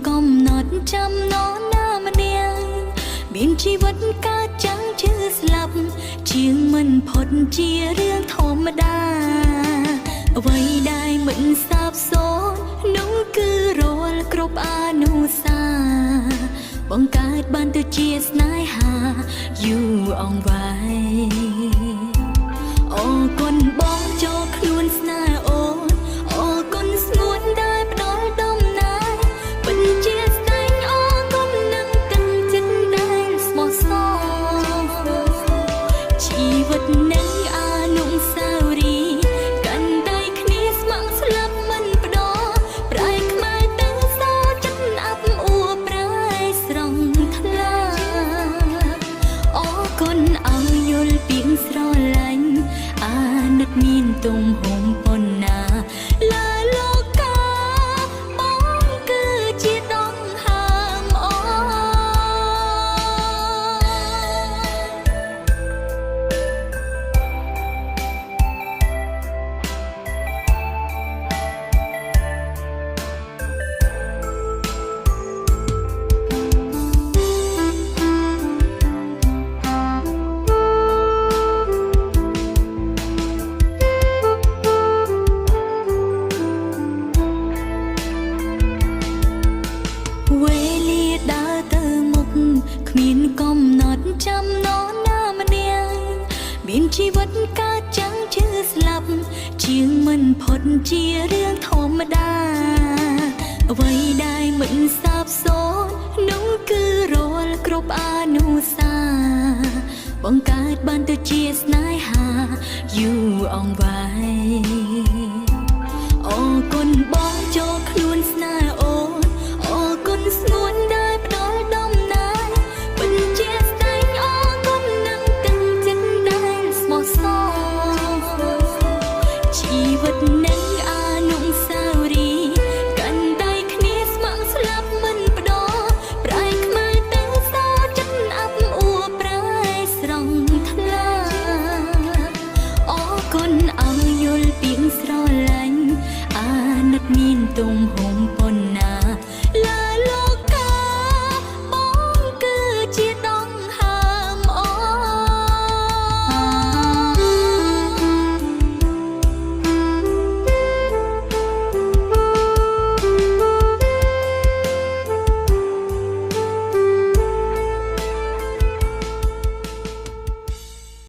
កំណត់ចាំនរណាម្នាក់មានជីវិតកើតចាំងឈឺស្លាប់ជាងមិនផុតជារឿងធម្មតាអ្វីដែលមិនសាបសូន្យនោះគឺរាល់គ្រប់អនុសាបង្កើតបានទៅជាស្នេហាយូរអង្វែងអរគុណបងចូលខ្លួនស្នេហ៍អូនអរគុណស្ងួនដែលផ្ដល់ដំណើរពិតជាស្ដែងអរគុណនឹងទឹកចិត្តដែលស្មោះសរជីវិតនឹងអនុស្សាវរីយ៍កាន់ដៃគ្នាស្ម័គ្រស្លាប់មិនបដូរប្រែខ្មែរទៅសោចិត្តអាប់អួរប្រែស្រង់ថ្លា អរគុណឲ្យយល់ពីងស្រឡាញ់អាណិតមានទំហំប៉ុណ្ណាលើលោកកាបងគឺជាដងហើមអូន វេលាដើរទៅមុខគ្មានកំណត់ចាំនរណាម្នាក់មានជីវិតកើតចាំងឈឺស្លាប់ជាងមិនផុតជារឿងធម្មតាអ្វីដែលមិនសាបសូន្យនោះគឺរាល់គ្រប់អនុសាបង្កើតបានទៅជាស្នេហាយូរអង្វែងអរគុណបងចូលខ្លួនស្នេហ៍